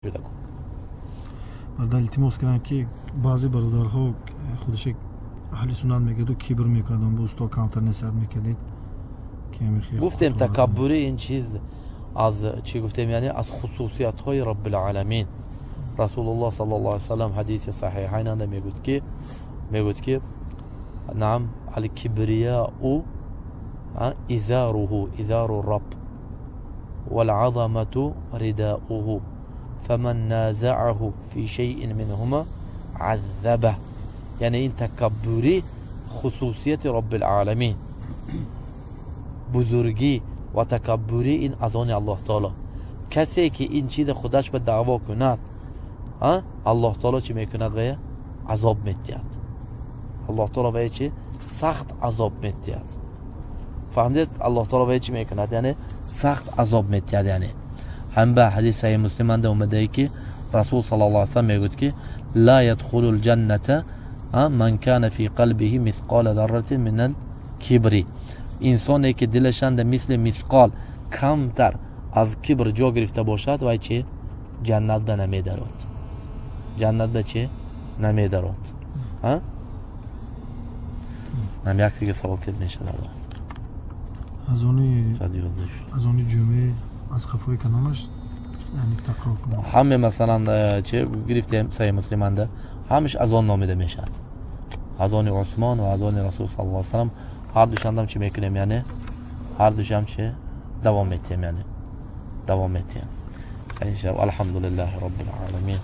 Шуда. Бародар, илтимос кардам, ки баъзе бародарҳо худаш аҳли суннат мегӯяду кибр мекунад. Он бо усто камтар насиҳат мекардед. Гуфтем, такаббурӣ ин чиз аз чӣ гуфтем, яъне аз хусусиятҳои Раббилъаламин. Расулуллоҳ саллаллоҳу алайҳи васаллам ҳадиси саҳиҳайнанда мегӯяд, ки наам, алкибрияу изаруҳу изару рабб валазамату ридаኡҳу, фаман назаъаҳу фи шайъин минҳума аззабаҳ. Яъне ин такаббурӣ хусусияти Роббилъаламин, бузургӣ ва такаббурӣ ин аз они Аллоҳ таоло. Касе ки ин чиз худаш ба даъво кунад, Аллоҳ таоло чӣ мекунад? Вая азоб метиҳад. Аллоҳ таоло вая чи сахт азоб метиҳад. Фаҳмидед? Аллоҳ таоло вая чӣ мекунад? Яъне сахт азоб метиҳад. Яъне ҳам ба ҳадис саҳиҳ Муслиманда омадае, ки Расул саллаллоҳу алайҳи васаллам мегӯяд, ки ла ядхулу лҷанната ман кана фи қалбиҳи мисқола зарратин мин алкибри. Инсоне ки дилашанда мисли мисқол камтар аз кибр ҷо гирифта бошад, вай чи ҷаннат ба намедарод. Ҷаннат ба чи намедарод. Нам як дига савол тед мешавад. Азони ҷумъе аз қафои кадомаш такрор кунам? Ҳаме, масалан, чи гирифтем, саҳиҳ Муслиманда ҳамаш азон номида мешавад. Азони Усмон ва азони Расул саллаллоҳу алайҳи васаллам, ҳар душандам чӣ мекунем? Яъне ҳар душам чи давом метиҳем, яъне давом метиҳем. Алҳамдулиллаҳи роббил оламин.